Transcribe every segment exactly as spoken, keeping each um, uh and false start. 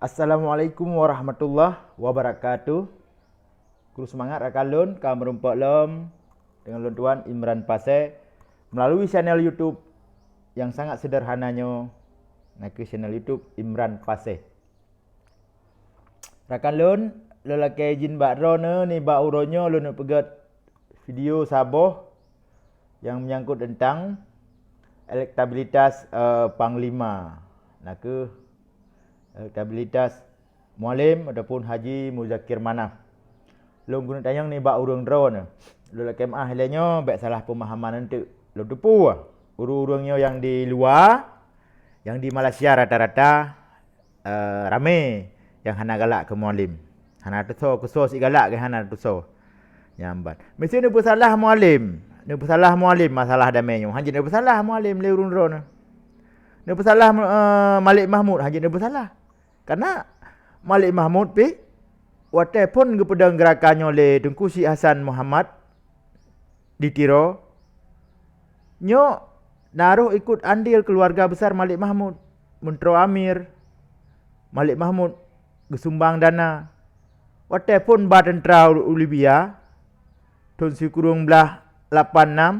Assalamualaikum warahmatullahi wabarakatuh. Kru seumangat rakan lôn ka meurumpok lom deungon lôn tuan Imran Pasé meulalu channel YouTube nyang sangat seudeurhana nyoe, nakeuh channel YouTube Imran Pasé. Rakan lôn, lôn lakée jin bak droeneuh nibak uroe nyoe lôn peugét video saboh nyang meunyangkot teuntang elektabilitas, eh, panglima, nakeuh elektabilitas Mualem ataupun Haji Muzakir Manaf. Lôn keuneuk tanyong nibak ureuëng droeneuh. Lôn lakée meuáh lé nyoe bék salah peumahaman eunteuk. Lôn teupeue, ureuëng-ureuëng nyoe nyang di luwa, nyang di Malaysia rata-rata, eh, ramé nyang hana galak keu Mualem. Hana teusoe, keusoe sit galak keu hana teusoe. Nyang ban. Meusti neupeusalah Mualem. Neupeusalah Mualem masalah damé nyoe. Hanjeuet neupeusalah Mualem lé ureuëng droeneuh. Neupeusalah, eh, Malik Mahmud, hanjeuet neupeusalah. Karena Malik Mahmud pih watée phon geupeudong geurakan nyoe lé Teungku Syik Hasan Muhammad di Tiro, nyoe na rhoh ikot andil keuluwarga besar Malik Mahmud, Meuntroe Amir. Malik Mahmud geusumbang dana. Watée phon ba teuntra u Libya, thon sikureueng blaih lapan nam,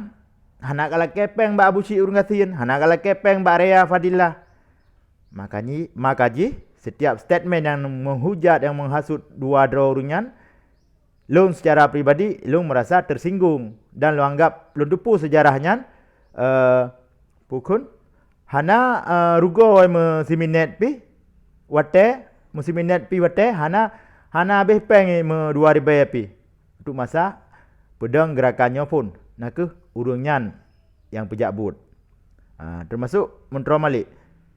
hana ka lakée péng bak Abu Syik ureuëng gasien, hana ka lakée péng bak Rea Fadillah. Maka nyi-, maka jih, setiap statement nyang meuhujat, nyang meuhasut dua droe ureuëng nyan, lôn secara pribadi, lôn meurasa teusinggung dan lôn anggap lôn teupeue seujarah nyan, eh, peue kheun, hana, eh, rugoe meusiminét pih watée, meusiminét pih watée, hana, hana habéh péng meudua ribée pih. Untuk masa peudong geurakan nyoe phon, nakeuh ureuëng nyan nyang peujak buet. Ha, teumasok Meuntroe Malik.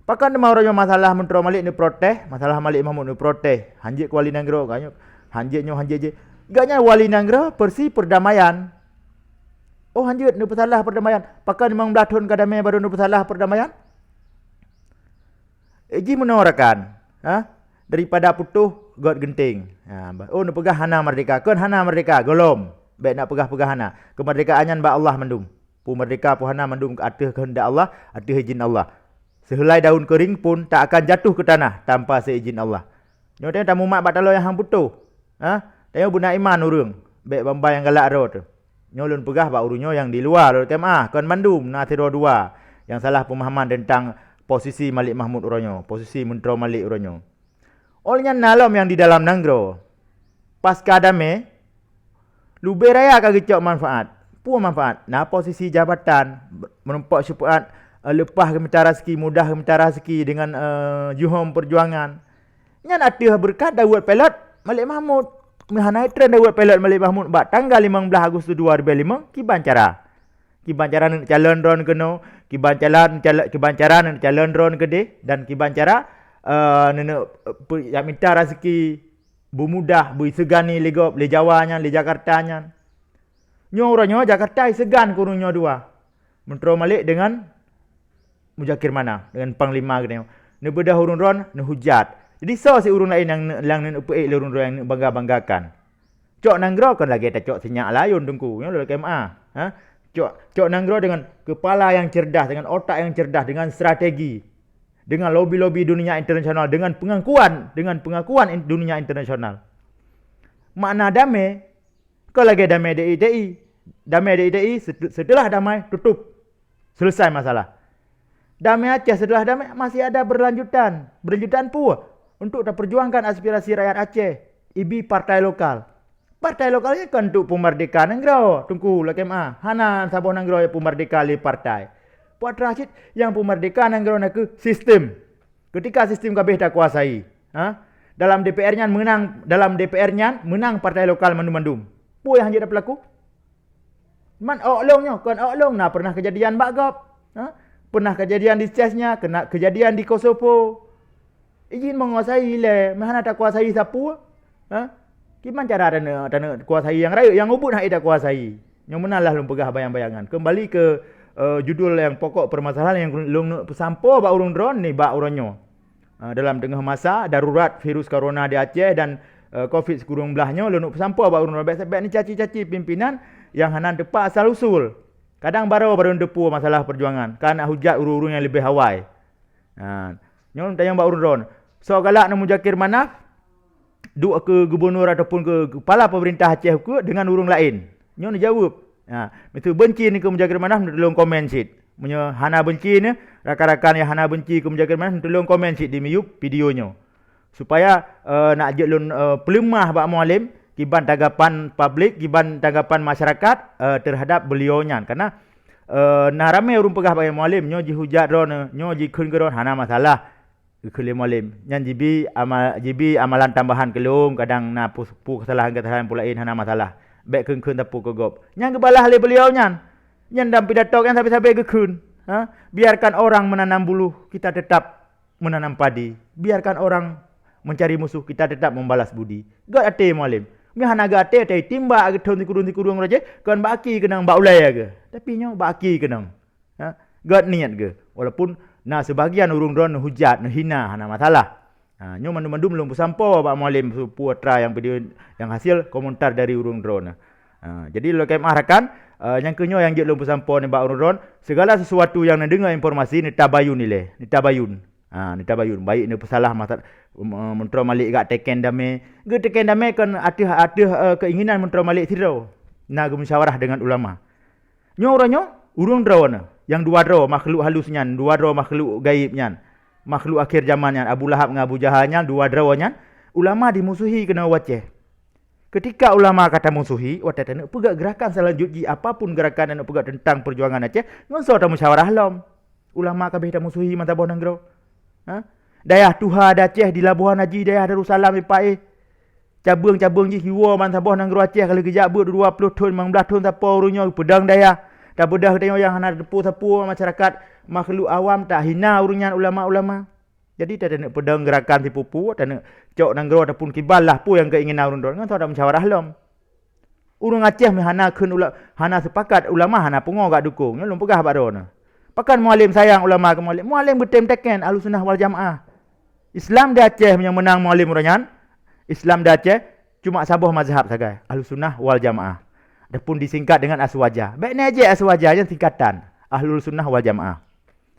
Pakon teuma uroe nyoe masalah Meuntroe Malik neuprotes, masalah Malik Mahmud neuprotes. Hanjeuet keu wali nanggroe, geuhnyoe hanjeuet nyoe, hanjeuet jih. Geuhnyan wali nanggroe, peursi peurdamaian. Oh, hanjeuet neupeusalah peurdamaian. Pakon limong blaih thon ka damé baru neupeusalah peurdamaian? Eh, jih meunoe rakan, ha? Daripada putôh göt geunteng. Ha, ba-, oh, neupeugah hana merdeka. Kon hana merdeka, gohlom. Bék nak peugah-peugah hana. Keumeurdekaan nyan bak Allah mandum. Peue merdeka, peue hana, mandum ateueh keuheundak Allah, ateueh izin Allah. Seuheulai daun keuring pun tak akan jatuh ke tanah tanpa seizin Allah. Nyoe tanyoe tamumat bak taloe nyang han putôh. Ha? Tanyoe beuna iman ureuëng, bék bamba nyang galak droe teuh. Nyoe lôn peugah bak ureuëng nyoe nyang di luwa, lôn lakée meuáh, kon mandum na sidroe dua nyang salah peumahaman teuntang posisi Malik Mahmud uroe nyoe, posisi Meuntroe Malik uroe nyoe. Óh lheueh nyan na lom nyang di dalam nanggroe. Paska damé, leubeh raya ka geucok manfaat. Peue manfaat? Na posisi jabatan, meurumpok syeufaat, eh, leupah geumita raseuki, mudah geumita raseuki deungon, eh, juhom peujuangan. Nyan ateueh beureukat Daweueb Pelot Malik Mahmud. Meuhana treun Daweueb Pelot Malik Mahmud bak tanggal limong blaih Agustus dua ribée limong, kiban cara? Kiban cara neuneuk calon droe keunoe, kiban cara neuneuk calo-, kiban cara neuneuk calon droe keudeh, dan kiban cara, eh, neuneuk, eh, peu-, jak mita raseuki beumudah, beuseugani lé gob, lé Jawa nyan, lé Jakarta nyan. Nyoe uroe nyoe Jakarta iseugan keu ureuëng nyoe dua. Meuntroe Malik deungon Muzakir Manaf deungon panglima geutanyoe. Neubeudôh ureuëng droe neuhujat. Jadi soe sit ureuëng laén nyang ne-, nyang neupeuék lé ureuëng droe nyang neubangga-banggakan? Cok nanggroe kon lagée tacok sinyak layon Teungku, nyoe lagée meuáh, ha? Cok, cok nanggroe deungon keupala nyang cerdas, deungon otak nyang cerdas, deungon strategi, deungon lobi-lobi dunia internasional, deungon pengakuan, deungon pengakuan in-, dunia internasional. Makna damé, kon lagée damé D I T I. Damé D I T I, set-, seuteulah damai, tutup. Selesai masalah. Damé Aceh seuteulah damé masih ada berlanjutan. Berlanjutan peue? Untuk taperjuangkan aspirasi rakyat Aceh, ibi partai lokal. Partai lokal nyan kon untuk peumerdeka nanggroe, Teungku, lakée meuáh. Hana saboh nanggroe nyang peumerdeka lé partai. Putra cit nyang peumerdeka nanggroe nakeuh sistem. Ketika sistem ka béh takuasai, ha? Dalam D P R nyan meunang, dalam D P R nyan meunang partai lokal mandum-mandum. Peue nyang hanjeuet tapeulaku? Man ôk lôn nyoe, kon ôk lôn na pernah keujadian bak gob. Ha? Pernah keujadian di Chechnya, kena keujadian di Kosovo. Ijin menguasai ilée, meuhana takuasai sapeue. Ha? Kiban cara taneuk, taneuk kuasai nyang rayeuk, nyang ubit hana takuasai. Nyoe meunan lah lôn peugah bayang-bayangan. Kembali ke, eh, judul nyang pokok permasalahan nyang lôn neuk peusampoe bak ureuëng droe nibak uroe nyoe. Ah, dalam teungoh masa darurat virus corona di Aceh dan, eh, covid sikureueng blaih nyoe, lôn neuk peusampoe bak ureuëng droe bék, bék neucaci-caci pimpinan nyang hana teupat asal usul. Kadang baroe, baroe neuteupeue masalah peujuangan, ka na hujat ureuëng-ureuëng nyang leubeh awai. Ha, nyoe tanyong bak ureuëng droe. Soe galak ngon Muzakir Manaf, duek keu gubunur ataupun keu kepala pemerintah Aceh ukeue dengan ureuëng laén. Nyoe neujaweueb. Ha, miseue beunci ngon Muzakir Manaf, neutulông komen cit. Meunyoe hana beunci ngon, rakan-rakan nyang hana beunci keu Muzakir Manaf, neutulông komen cit di miyueb video nyoe. Supaya, eh, nak jeuet lôn, eh, peuleumah bak Mualem, kiban tanggapan publik, kiban tanggapan masyarakat, eh, terhadap beliau nyan. Karena, eh, na ramé ureuëng peugah bak Mualem, nyoe jihujat droeneuh, nyoe jikheun keu droeneuh, hana masalah. Geukheun lé Mualem. Nyan jibi amal, jibi amalan tambahan keu lôn, kadang na pu-, pu kesalahan-kesalahan peue laén, hana masalah. Bék kheun-kheun sapeue keu gob. Nyan geubalah lé beliau nyan. Nyan dalam pidato nyan sabe-sabe geukheun. Ha? Biarkan orang menanam buluh, kita tetap menanam padi. Biarkan orang mencari musuh, kita tetap membalas budi. Gét até Mualem. Meunyoe hana gét até, tatimbak geuthon sikureueng-sikureueng roh jih, kon bak aki keunong, bak ulée geuh. Tapi nyoe bak aki keunong. Ha? Gét niet geuh. Walaupun na sebagian ureuëng droeneuh neujak, neuhina, hana masalah. Ha, nyoe mandum-mandum lôn peusampoe bak Mualem, peue atra nyang video nyang hasil komentar dari ureuëng droeneuh. Ha, jadi lôn lakée meu'ah rakan, eh, nyang keuh nyoe nyang jeuet lôn peusampoe nibak ureuëng droeneuh, segala sesuatu nyang neudeungoe informasi neutabayun ilée, neutabayun. Ha, neutabayun, baik neupeusalah masa, em, eh, Meuntroe Malik geuteken damé. Geuteken damé kon ateueh, ateueh, eh, keinginan Meuntroe Malik sidroe. Na geumusyawarah dengan ulama. Nyoe uroe nyoe, ureuëng droeneuh, nyang dua droe makhluk halus nyan, dua droe makhluk gaib nyan, makhluk akhé zaman nyan, Abu Lahab ngon Abu Jahal nyan, dua droe nyan, ulama dimusuhi keunoe u Aceh. Keutika ulama ka tamusuhi, watée taneuk peugét geurakan seulanjut jih, apapun geurakan taneuk peugét teuntang peujuangan Aceh, ngon soe tamusyawarah lom? Ulama ka abéh tamusuhi meusaboh nanggroe. Ha? Dayah tuha di Aceh, di Labuhan Haji, dayah Darussalam, di Paéh. Cabeueng-cabeueng jih jiwoe meusaboh nanggroe Aceh, ka lheueh geujak beuet dua ploh thon, limong blaih thon sapoe ureuëng nyoe, peudong dayah. Tapeugah geutanyoe nyang hana tateupeue sapeue masyarakat, makhluk awam, tahina ureuëng nyan, ulama-ulama. Jadi, taneuk peudong geurakan sipupu, taneuk cok nanggroe ataupun kiban lah peue nyang keinginan ureuëng droeneuh, ngon soe tamusyawarah lom? Ureuëng Aceh meuhana kheun ula-, hana seupakat, ulama hana pungo geudukong. Nyoe lôn peugah bak droeneuh. Pakon Mualem sayang ulama keu Mualem? Mualem geutem teken Ahlussunnah wal Jamaah. Islam di Aceh nyang meunang Mualem uroe nyan, Islam di Aceh cuma saboh mazhab sagai, Ahlussunnah wal Jamaah. Adapun disingkat dengan Aswaja. Bék neujak Aswaja nyan singkatan Ahlussunnah wal Jamaah.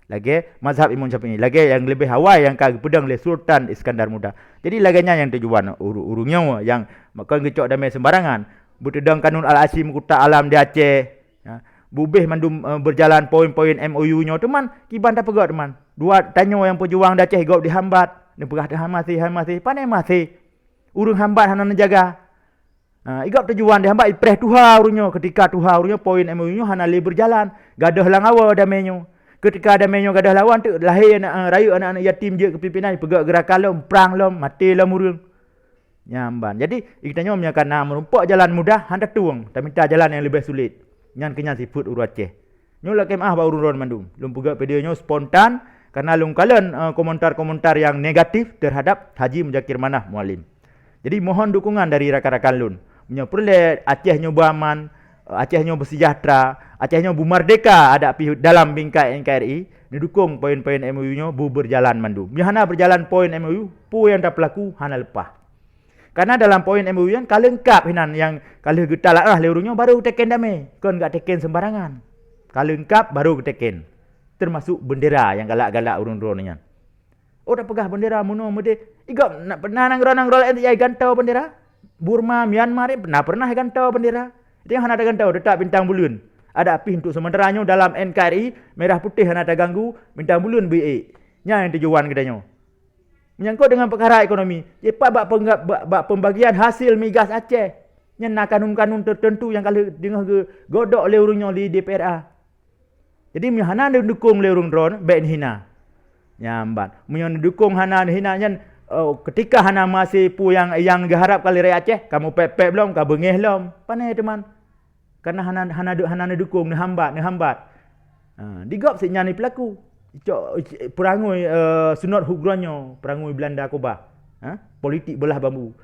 Lagée mazhab Imam Syafi'i, lagée nyang leubeh awai nyang ka geupeudong lé Sultan Iskandar Muda. Jadi lagée nyan nyang tujuan uru-, ureuëng nyoe nyang kon geucok damé seumbarangan. Beuteudong kanun Al-Asyim Kuta Alam di Aceh. Ya, bubeh mandum, eh, berjalan poin-poin M O U nyoe, teuma kiban tapeugét, teuma. Dua tanyoe nyang peujuang di Aceh gob dihambat, neupeugah teuhamaséh, hamaséh, pane maséh. Ureuëng hambat hana neujaga. Ha, igob tujuan dihambat ipreh tuha ureuëng nyoe. Keutika tuha ureuëng nyoe, poin M O U nyoe hana lé berjalan. Gadôh lam awa damé nyoe. Keutika damé nyoe gadôh lam awa, teuk lahé aneuk, eh, rayeuk aneuk-aneuk yatim jeuet keu pimpinan, ipeugét geurakan lom, prang lom, maté lom ureuëng. Nyan ban. Jadi, geutanyoe meunyoe ka na meurumpok jalan mudah, han tatueng, tamita jalan nyang leubeh sulet. Nyan keuh nyan sifeuet ureuëng Aceh. Nyoe lakée meu'ah bak ureuëng droeneuh mandum. Lôn peugét video nyoe spontan, karena lôn kalon, eh, komentar-komentar nyang negatif terhadap Haji Muzakir Manaf Mualem. Jadi, mohon dukungan dari rakan-rakan lôn. Meunyoe peureulée Aceh nyoe beuaman, eh, Aceh nyoe beusejahtera, Aceh nyoe beumerdeka adak pih dalam bingkai N K R I, neudukong poin-poin M O U nyoe beuberjalan mandum. Meunyoe hana berjalan poin M O U, peue nyang tapeulaku hana leupah. Karena dalam poin M O U nyan ka leungkap hinan nyang ka lheueh geutalaah lé ureuëng nyoe baru geuteken damé, kon geuteken seumbarangan. Ka leungkap baru geuteken, teumasuk beundera nyang galak-galak ureuëng droeneuh nyan. Oh, tapeugah beundera meunoe meudeh, igob na, na nanggroe-nanggroe laén jai gantoe beundera? Burma, Myanmar, eh, na pernah gantoe beundera. Dia hana tagantoe, teutap bintang buleuen. Adak pih untuk sementara nyoe dalam N K R I, merah putih hana taganggu, bintang buleuen beu ék. Nyan nyang tujuan geutanyoe. Menyangkut dengan peukara ekonomi, jipat bak peungga-, bak, bak pembagian hasil migas Aceh. Nyan na kanun-kanun tertentu nyang ka lheueh teungoh geugodok lé ureuëng nyoe di D P R A. Jadi, meunyoe hana neudukong lé ureuëng droeneuh, bék neuhina. Nyan ban. Meunyoe neudukong hana neuhina nyan, oh, keutika hana maséh peue nyang, nyang geuharapkan lé rakyat Aceh, ka mupéb-péb lom, ka beungéh lom. Pane teuma? Karena hana, hana, hana neudukong, neuhambat, neuhambat. Ha, digob sit nyan jipeulaku. Cok, peurangui, eh, sunat hugronyo, peurangui Belanda Koba. Ha? Politik beulah bambu.